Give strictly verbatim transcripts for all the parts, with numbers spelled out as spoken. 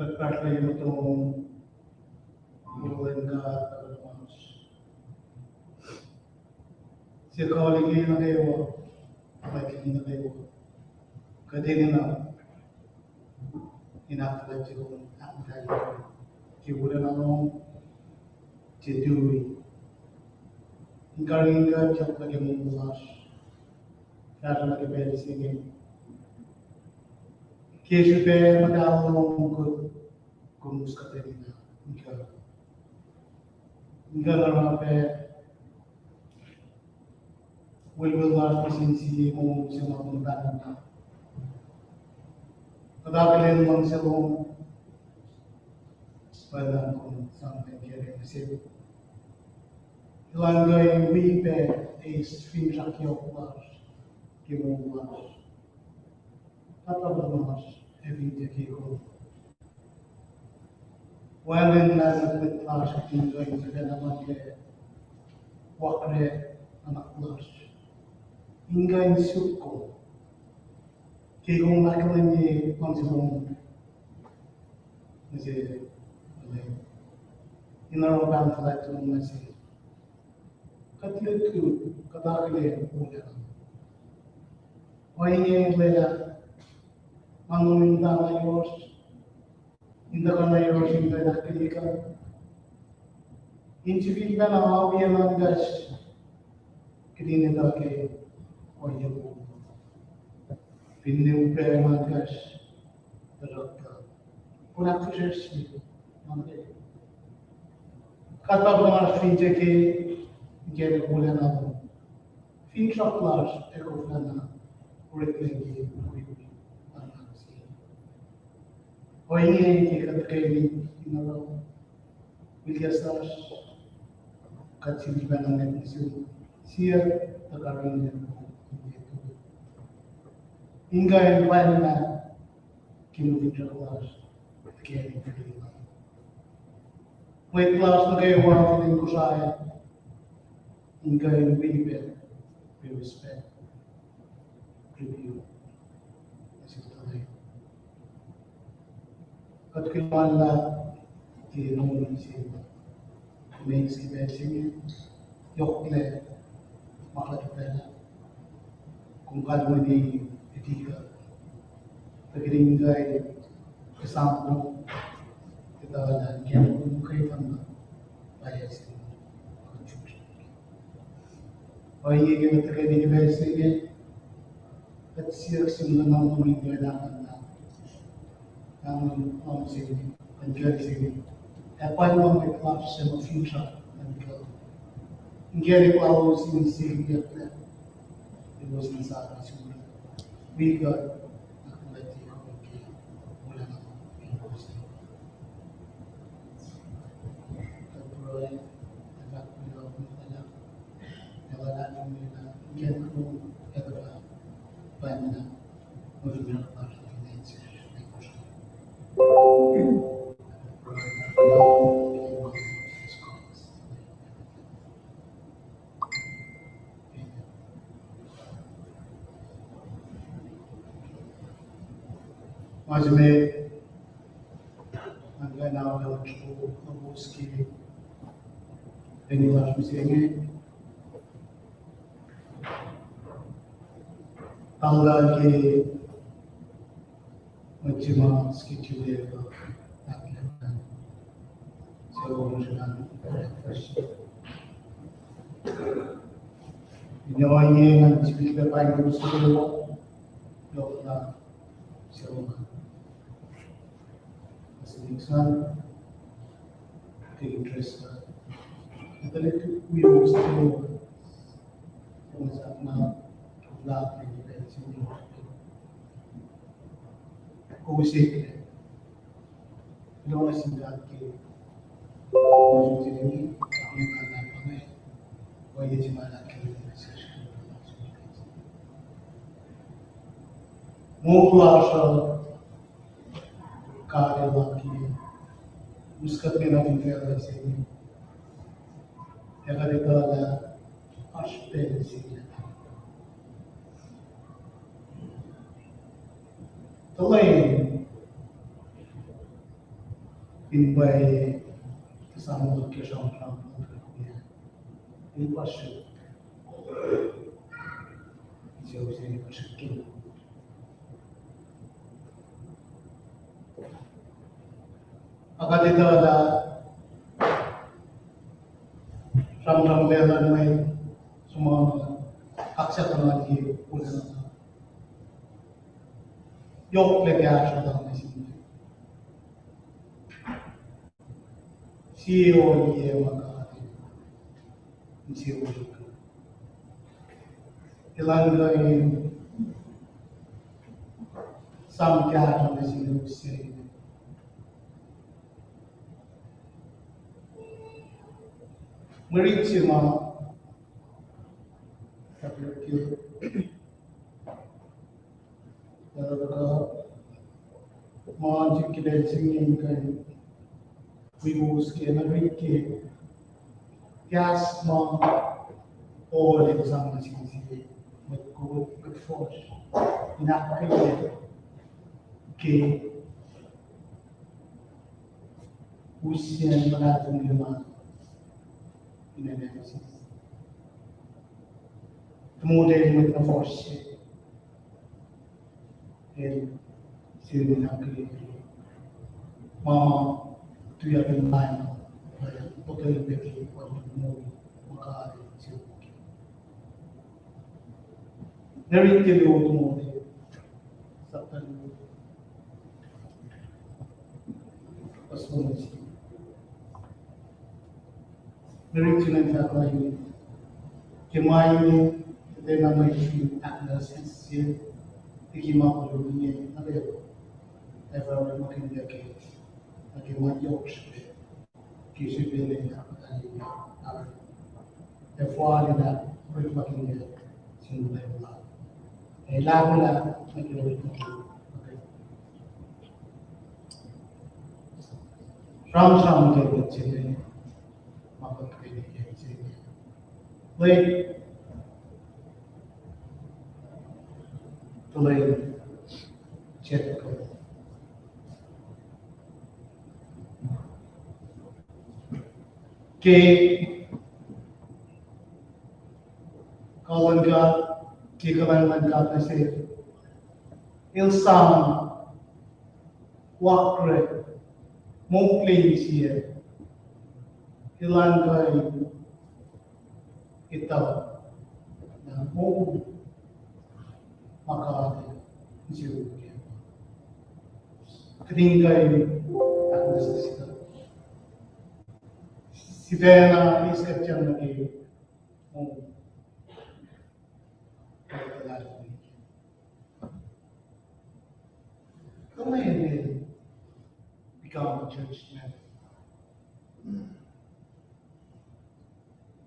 Kuht fahsrlah ye muhtuhn, muhtuhn God, sie kawuck nuh kwewa, kuht nuh kwewa, kuht enenuh in ahkfuhlwactye kom, ahkfuhlwactye ke wolacna lom, ke tui. In karihngihn kuht, yohk nuh ke moul lasr, fahsruh nuh ke pacl se inge. Ke srihpac muhtahl lom, kom, kom us kuht enenuh in kuh, in kuh in oruh pac welwel lasr nuh sin sie moul se ma kom pahngonlah. Kuht akihlen luhngse lom, pwacnwacng kom sang muh kere mihsenge. Elan kuh in wi pac eis finsrak yohk lasr ke moul lasr. Kuht luhngse lasr ac fin tiac ke kom, wacngihn ma se kuht lasr kuht in kuh in sifacna ma ke wakre nuhnak lasr in kuh in suk kom. Ke kom ahkkahlwemye luhngse lom nuh sesr, in oruh pahng fuhlwact lom nuh sesr, kuht lutlut, kuht akihlen wolacna. Ohinge lwelah ma lom in tuhkuh nuh yohrohsr, in tuhkuh nuh yohrohsr in kuh in ahkkweye kuht, in sifilpacna oacyacpac nuhnkahsr, kuht in etuh ke ohiyac lom, finne upac nuhnkahsr tuhsruhktuh, kom ahkfihsracsrye nuh ke kuht, kuht lasr fin tiac ke, in kere wolacna lom, finsrak lasr ac koflana oreklac ke ohiyac lom. Ohinge ke kuht tuhkweni in oruh wilkas lasr, kuht sifilpacna nuh sum, sie tuh karihngihn, in kuh in pwacnwacng ke finsrak lasr, ke mwet lasr nuh kwewa fin acn Kosrae, in kuh in wi pac, respect, review, as it were. Kuht kuloh ma luhlahp ke moul se, meac ke pacl se inge, yohklac ma kuht pacl, kom kalweni etika, tuh kuht in kuh in esam kom, kuht etuh lah ke kom kuh in fahk pwacye se. Ohinge ke kuht tuhkweni ke pacl se inge, kuht siyuck sum nuh lom in kuh in ahkkahlwemye, ahkkahlwemye lom se inge, kuh in kuh se inge, ac pwacnwacng mwet lasr suc ma finsrak nuh ke, in kuh in lalos in siyuck lah elos in sang sum, wi kuht, ahkkahlwemye kom ke wolacna lom in kuh se. se me, an kain na lasr lowos ke venue lasr mihsenge. Talan ke mwet se ma schedule uh, ahklah, so, ina ohiyac ngan sifilpac paing kowos nuh kwewa, yohk na, so, as an example, take interest, uh, the little we always do, always have now, love and friends, you know. Kowos eklac. Lohacng sin God ke moul se inge, in pahngpahng, ohiyac se ma lah ke moul lasr uh, God El luhngse us kuht ke na fin facluh se inge. Ac kuht etuh lah oasr pacl se inge. Tuhlihk in pwacye tuh sang ke sramsram, in pa srihk. Ise use in pa srihk. Ac kuht etuh lah sramsram lwelah mwe sruhmuhn, kaksak nuh ke wolacna. Yohk lah kahsruh luhn nuh sin mwet. Sie ohiyac ma God El, sie ohiyac. Elan kuh in sang kahsruh nuh sin mwet se. Mwe rit se ma, uh, ma sik ke pacl se inge in kuh in wi kowos ke na rit ke kahs ma Paul el sang nuh sin sie mwet kol, mwet fuhsr, in ahkkweye ke us sin luhlahlfongi lal in Ephesus. Tuh mote mwet na fuhsr se, el sifilna ke ma ma tuyak in lain, uh, potwelah pac ke moul ma God El sifilna ke. Na rit ke Old Testament, sapta luo, fuhs longoul sie. Na rit se ingacn fahk lah, ke ma inge, tiacna mwe srihk ahknwacsnwacs se, liki ma koluk inge, na pwacye, ac fah orekmakihn pac ke, na ke ma yohk srihpac. Ke srihpac lwelah, ac fah lwelah orekmakihn pac sin mwet lal. Ac laku lah nuh ke orekmakihn. Sramsram ke mwet se inge, ma kuht kena ke se inge. Lwelah tuhlihk Jacob. Ke kuhlwacng God, ke kuhlwacng luhn God nuh sel, el sang wakre, mokle sie, elan kuh in etuh lah moul ma God El sifilna ke. Kuht in kuh in ahknwacsnwacs, sifacna eis kuht nuh ke moul.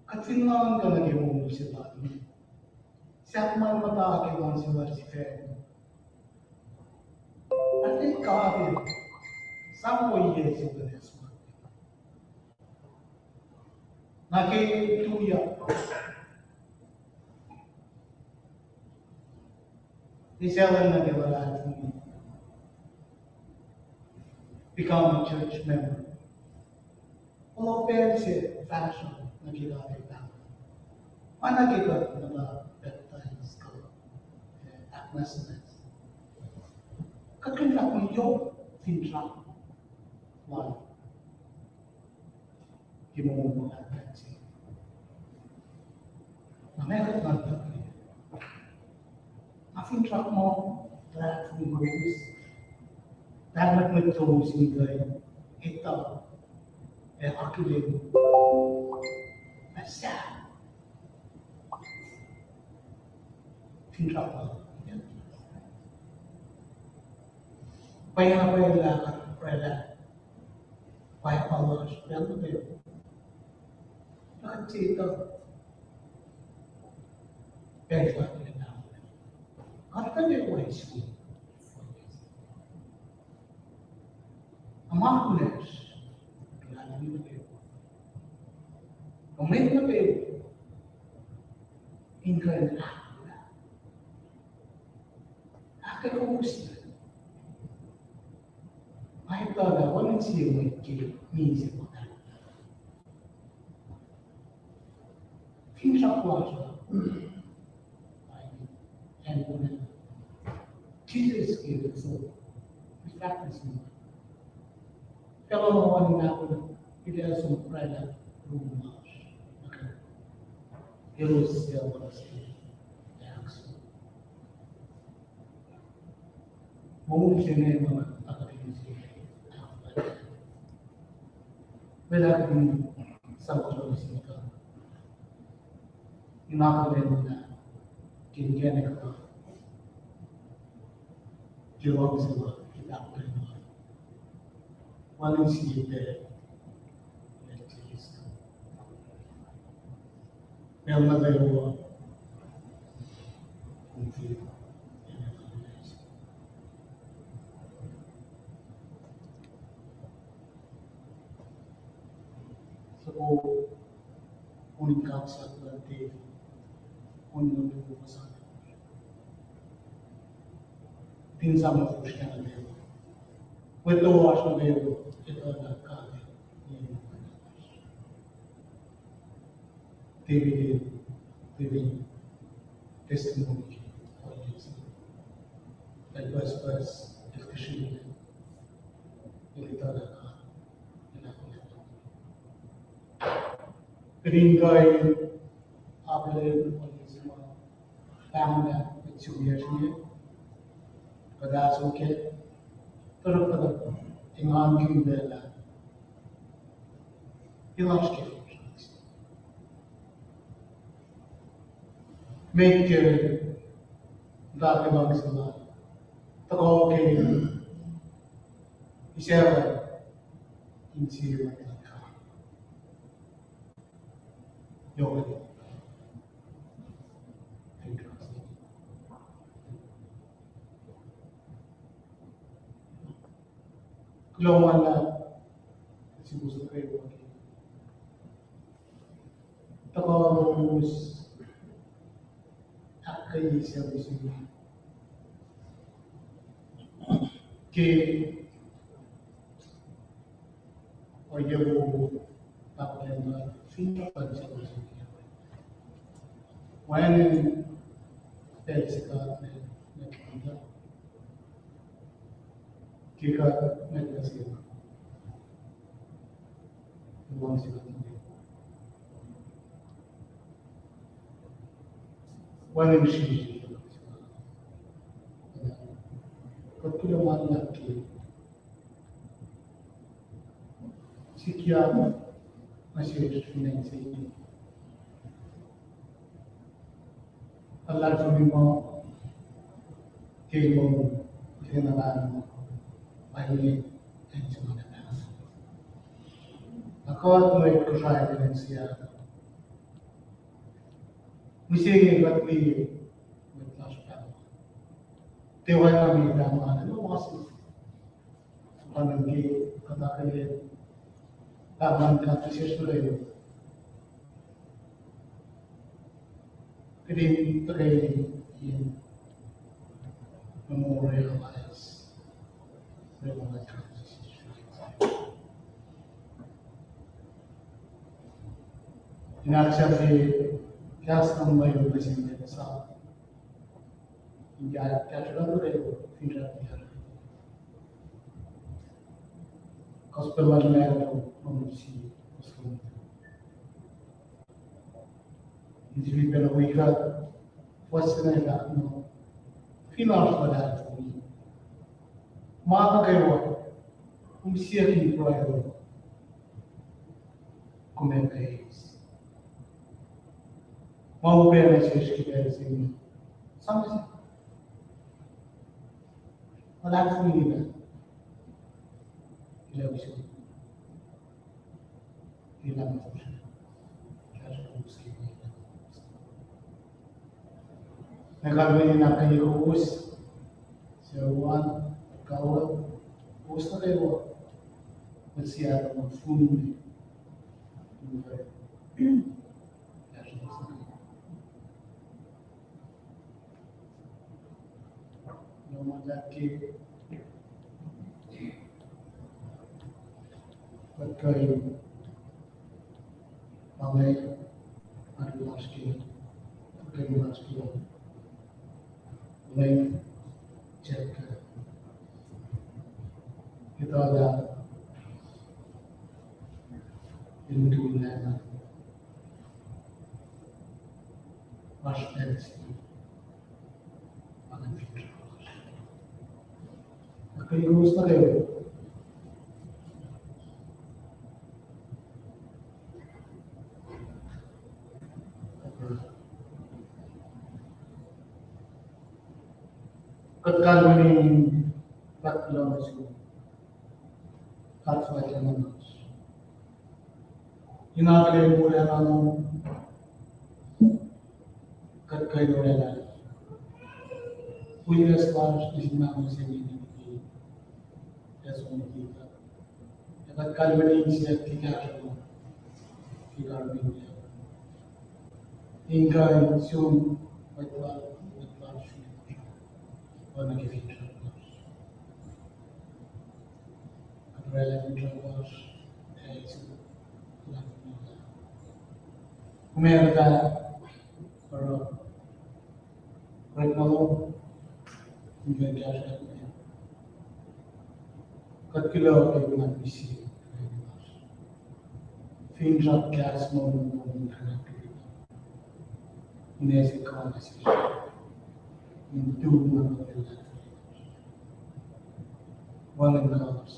Kuht fin nuhnkuh nuh ke moul se lal, sahp ma muhta ke luhngse lal sifacna. Ac fin God El sang ohiyac se lal, na ke tuyak, eisacllah nuh ke luhlahlfongi. become a church member. Ola pacl se fahsruh nuh ke God El pahngpahng. Ma nuh ke kuht nuh ke baptize kuh, eh, ahknwacsnwacs. Kuht kuh in fahk muh yohk finsrak lal ke moul luhn mwet se. Na meac kuht nuhnkuh? Nga finsrak muh platform kowos, tamuhlwel kowos in kuh in etuh ac akihlen, ac sahp finsrak lal. Pwacyena pwacye lah kuht oraclah pwacpa lasr pacl nuh kwewa. Kuht tiac etuh pacl kuht in, kuht kuh in wesui. Ac ma kunacsr, kuht in nuh kwewa, kuh mwet nuh kwewa in kuh in ahkolah, ahkkweye kowos. Nga etuh lah wacngihn sie mwet ke misac ma finsrak lasr uh, ac, and, Jisus gave us all. In fact, it's not. Pacl uh ma wacngihn ahkolah, kuht ac som oraclah room lasr. Okay. Elos suc lasr ke, ac ahkos. Moul se inge ma kuht tuhkuh in se, lwelah kuht in sang kuloh nuh sin God. In akihlen lah ke inkacnek lal, ke luhngse lal, ke pahkotwen lal, wacngihn sie pacl, pacl nuh kwewa, soko, on in kaksak luhn David, on in kaksak. Fin sang nuh fosrngah nuh kwewa, mwet toasr nuh kwewa, etuh lah God El, David el, David testimony, el pucspucs, el kihsrihk, el etuh lah God El ahkolah. Kuht in kuh in akihlen, kuht in sima, pahngna, kuht suk yac singe, kuht ahsor ke, tuhsruhktuh, engankihn pacl ah, elos ke, met ke, God El luhngse lal, tuhkuh ke, isac, in sie, yohk. Kuloh ma luhlahp, sihmihs nuh kwewa. Tuhkuh lowos, ahkkweye sucu se inge. Ke ohiyac wowo, pahpah Leum, fin pacl se inge, wacngihn pacl se God El, El, ke God El se, luhngse God El. Wacngihn srihsrihk. Kuht kuloh ma luhlahp ke sikyak nuh sesr fin acn se inge. Luhlahlfongi muh ke moul, ke na lahlmwetmwet, pa inge acn se ma na pahng. Na kuht mwet Kosrae ke acn Seattle, mihsenge kuht liye mwet lasr pahluh, tiac oacna me pahluh, el ma se. Pahngon ke kuht akihlen pahluhn God nuh sesr nuh kwewa. Kuht in tuhkweni in memorialize pahluhn God nuh sesr. In ahksahfye kahs luhn Leum nuh sin mwet sap. In kahsruh kuht, fin srah kahsruh. Gospel luhn Matthew, Matthew, Gospel. In sifilpac wi kuht, fuhs se na fahk muh, fin oasr luhlahlfongi, ma nuh kwewa, kom siyuck in pruhe, kom ac eis. Ma upac nuh sesr ke pacl se inge, sang se. Luhlahlfongi na. Ilah usu. Ilah ma usu. Kahsruh kom siyuck. Na kalweni na kanye kowos, suc oan, kawuck, kowos nuh kwewa, mwet Seattle, ma fun. Kahsruh kom siyuck. Lom anak ke kuht kuh in pahngpahng lasr ke, kuht kuh in lasr ke lwen chapter. Kuht oruh in tuh in oasr pacl se. Amen. Ke kowos nuh kwewa. Kuht kalweni in fahk kuloh nuh sum. Kuht fahk kuloh nuh sum. In akihlen wolacna lom, kuht kuh in oraclah witness lasr nuh sin mahno se inge, nuh sin Thessalonica. Ac kuht kalweni in siyuck ke kahsruh lom, ke karihngihnyuck. In kuh in sun mwet lal, mwet lal srihk, oacna ke finsrak lasr. Kuht oraclah finsrak lasr, ac sun, kom ac kuhtuh oruh, orekma lom, in kuh in kahsruh. Kuht kuloh ke kuht mihsenge. Finsrak kahs lom in kuh in kahsruh. In ase kamas, in tuh na wacngihn kamas.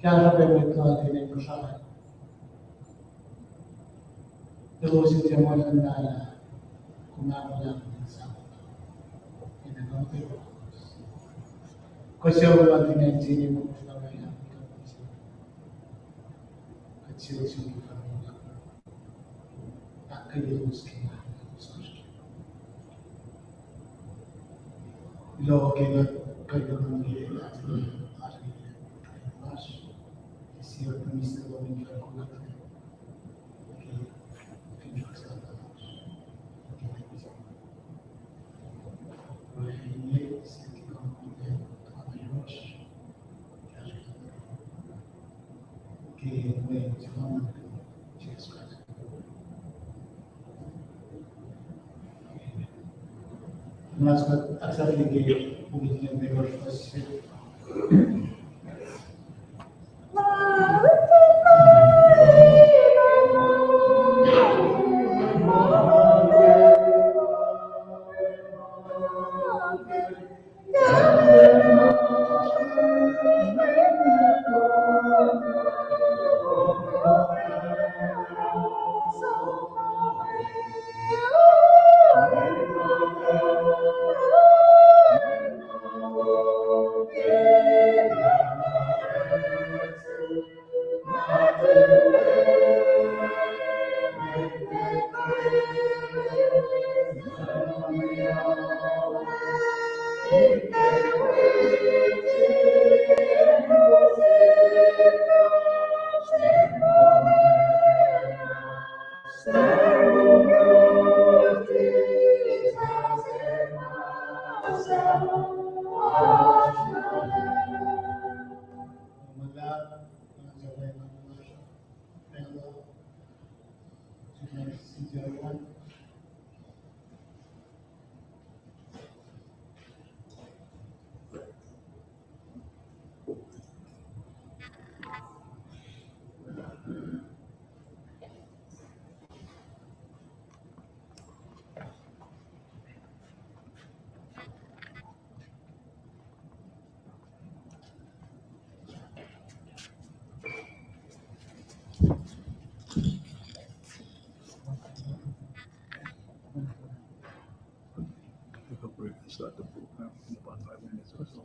Kahsruh pac mwet lal in kuhsrao. Elos in tiac muh in nala, kom ahkolah in sahflah. In kuh in kuh sucu lal in acn se inge, kom ahkolah in kuh in kuht siyuck sin Ahkkweye elos ke ma elos oasr ke. Lo ke kuht, kuht kuh in ke lah, oasr ke, oasr ke, siyuck tuh mihs lom in kuh kuht ke, ke finsrak sahflah. Ke, ke, Pick up where you start the program in about five minutes or so.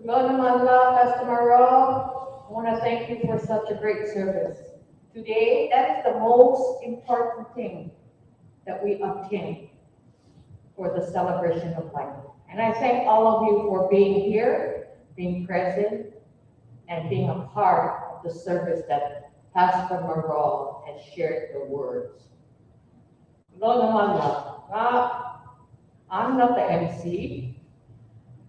Kuloh na ma luhlahp, Pastor Maro. I want to thank you for such a great service. Today, that is the most important thing that we obtain for the celebration of life. And I thank all of you for being here, being present, and being a part of the service that Pastor Maro has shared the words. Kuloh na ma luhlahp. Nga, I'm not the M C.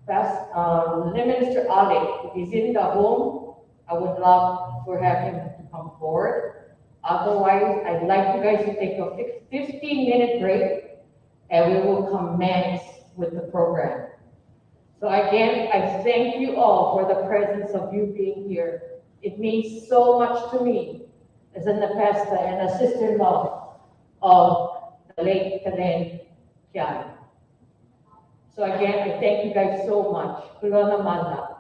Pas-, uh, Lay Minister Alec is in the home. I would love for him to come forward. Otherwise, I'd like you guys to take a fif-, fifteen minute break, and we will commence with the program. So again, I thank you all for the presence of you being here. It means so much to me as an pastor and a sister-in-law of the late Kalen Kian. So again, I thank you guys so much. Kuloh na ma luhlahp.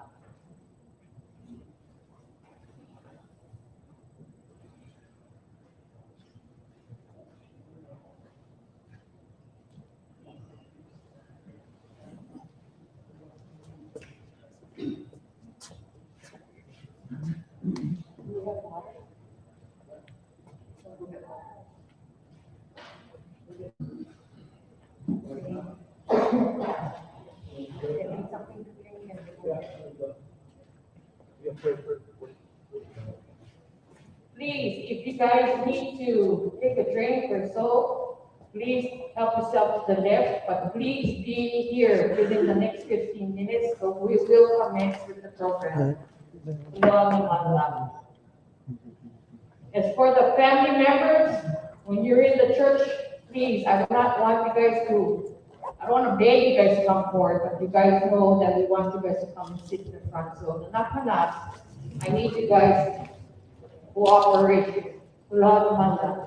Please, if you guys need to take a drink or so, please help yourself to the left, but please be here within the next fifteen minutes, but we will commence with the program. As for the family members, when you're in the church, please, I do not want you guys to, I don't want to beg you guys to come forward, but you guys know that we want you guys to come and sit in the front. So, enough enough. I need you guys' cooperation. Kuloh na ma luhlahp.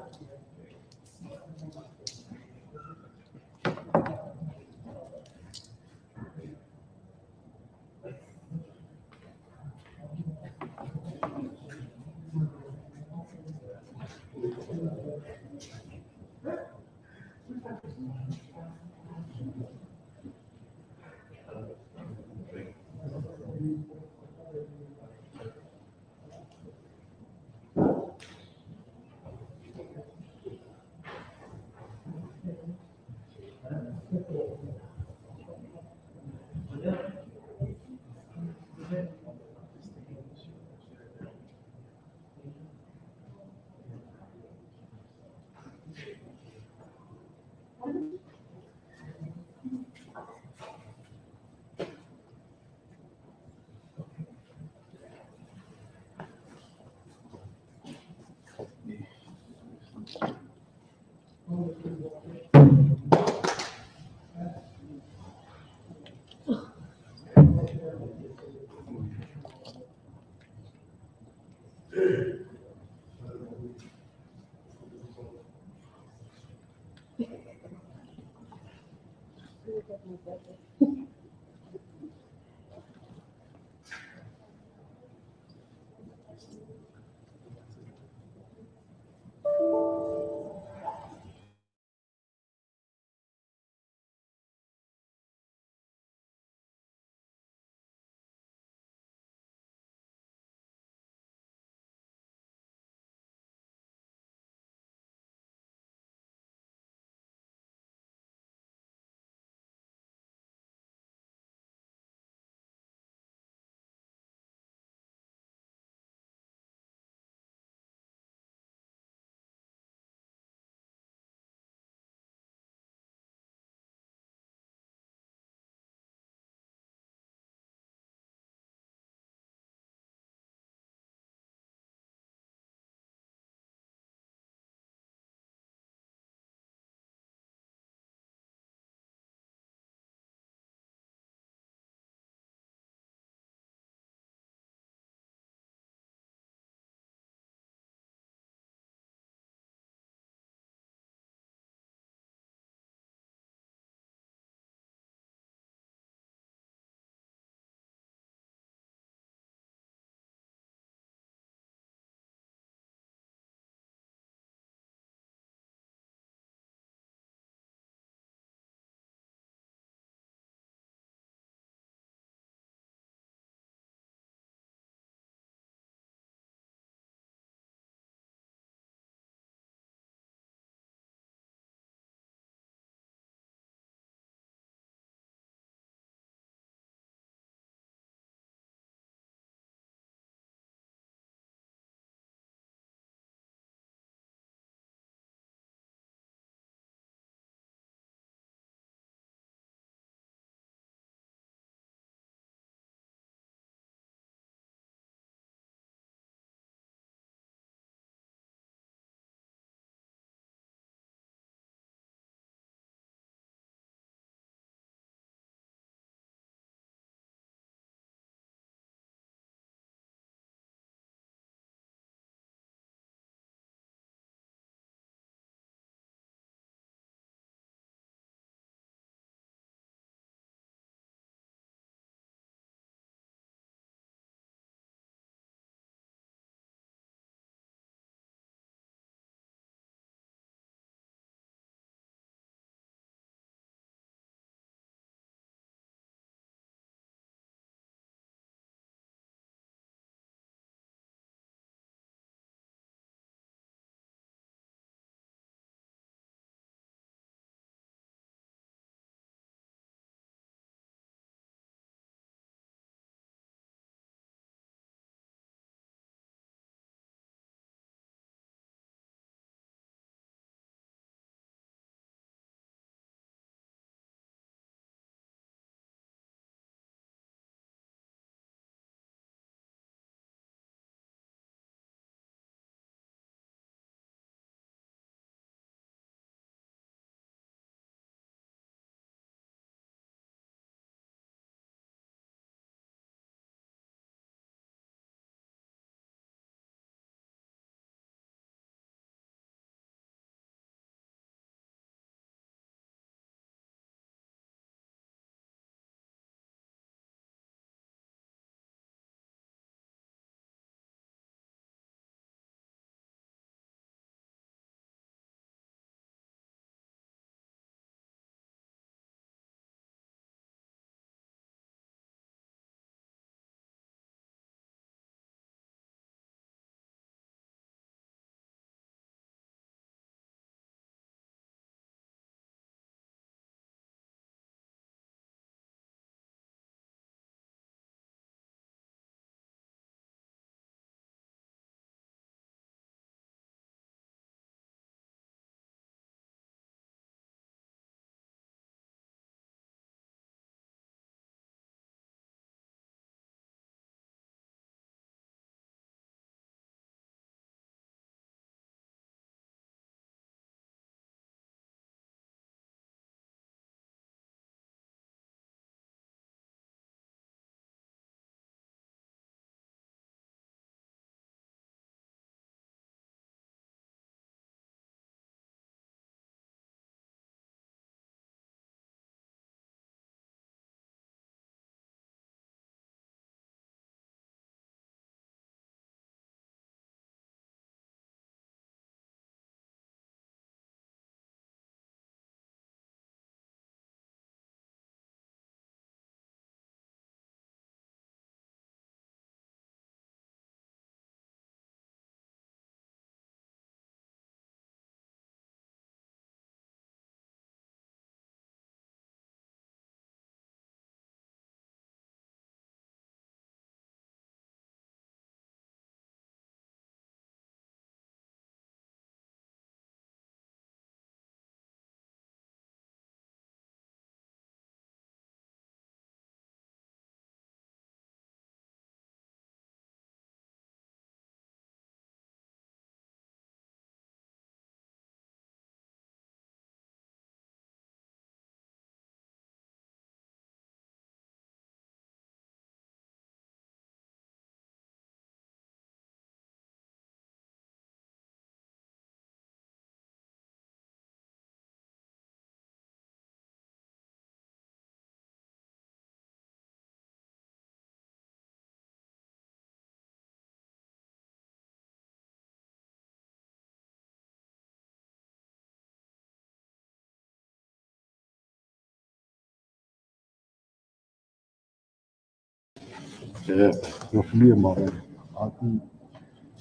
Eh, roughly ma, ati,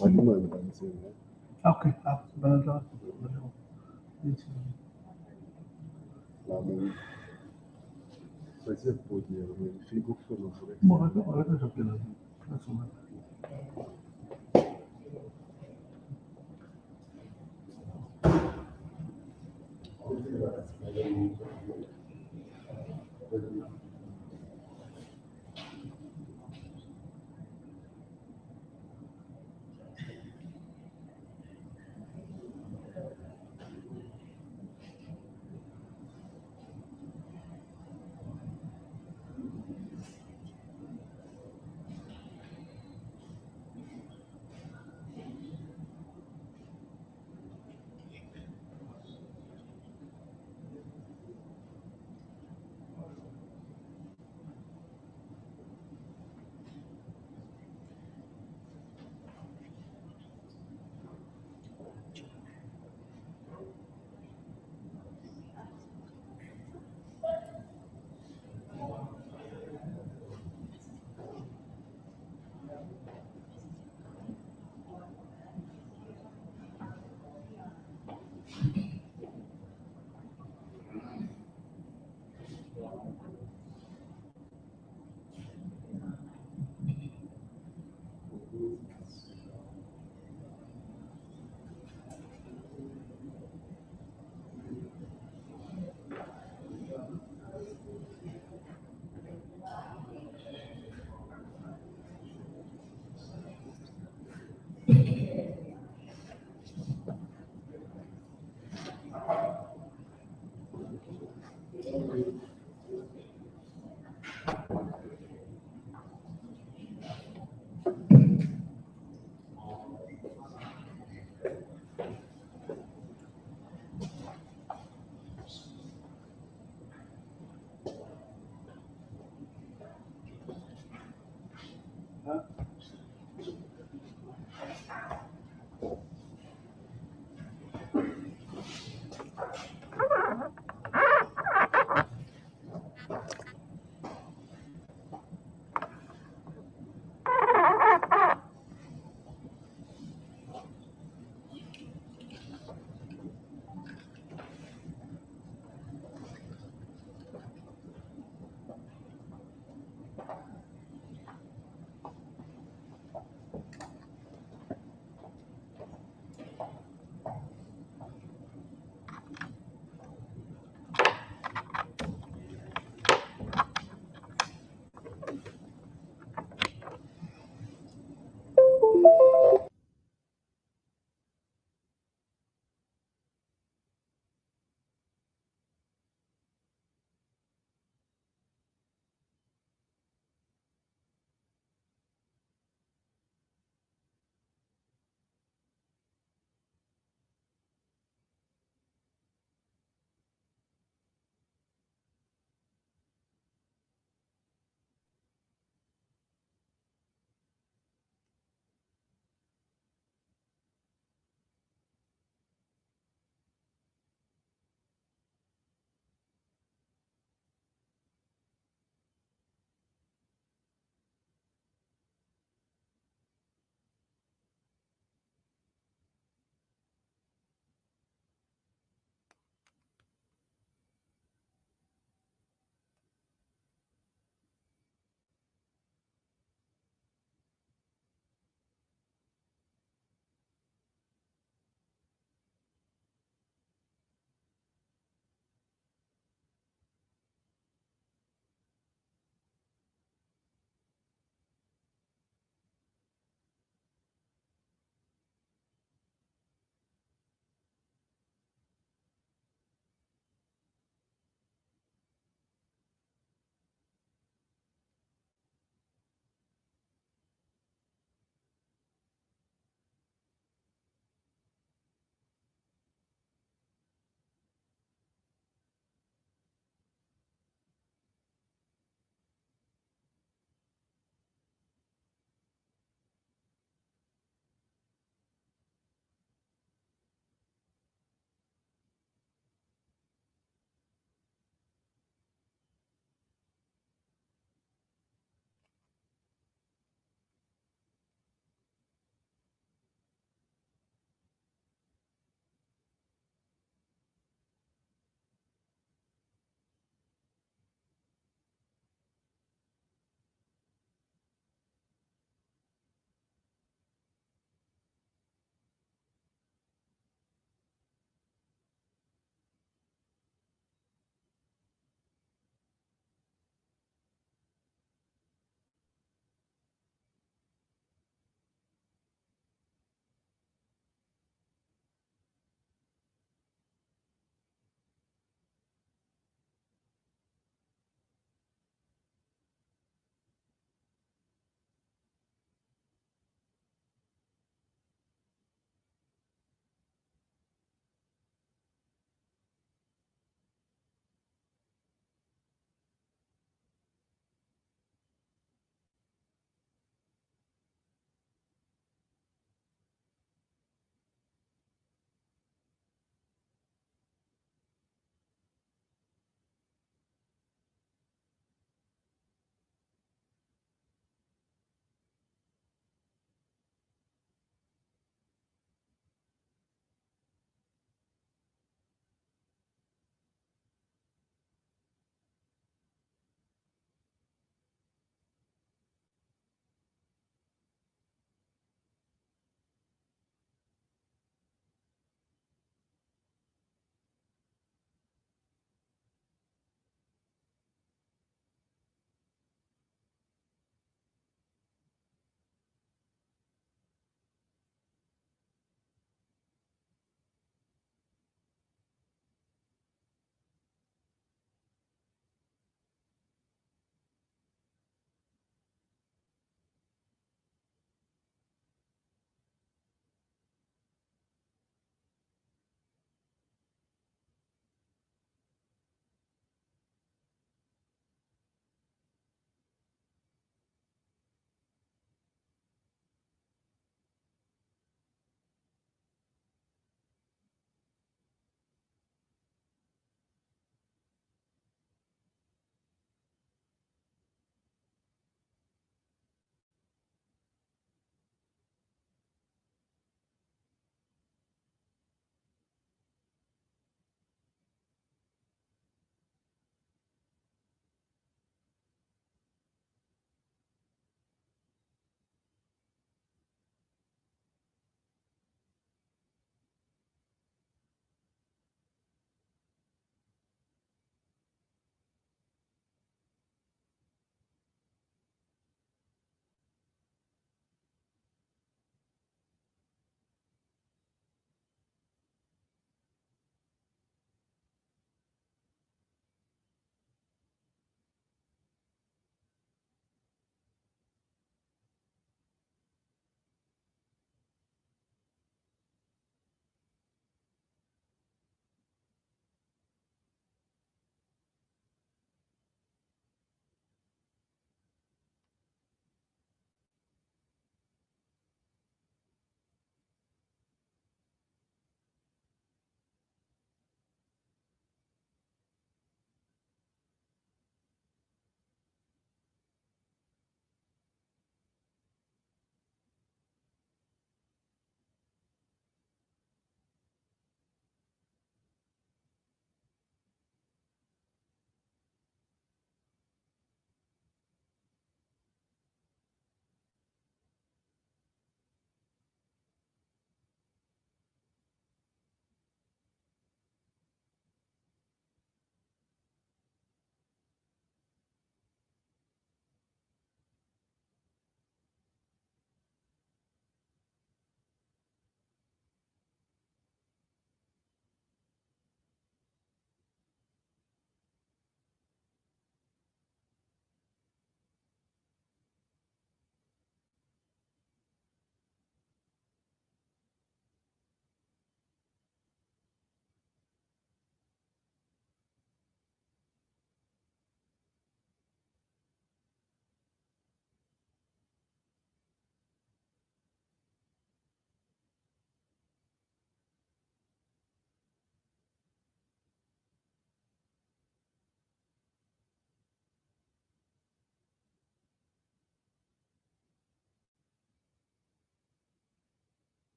ati ma, ma, ma, Okay, ah, ma, ma, ma, ma, ma,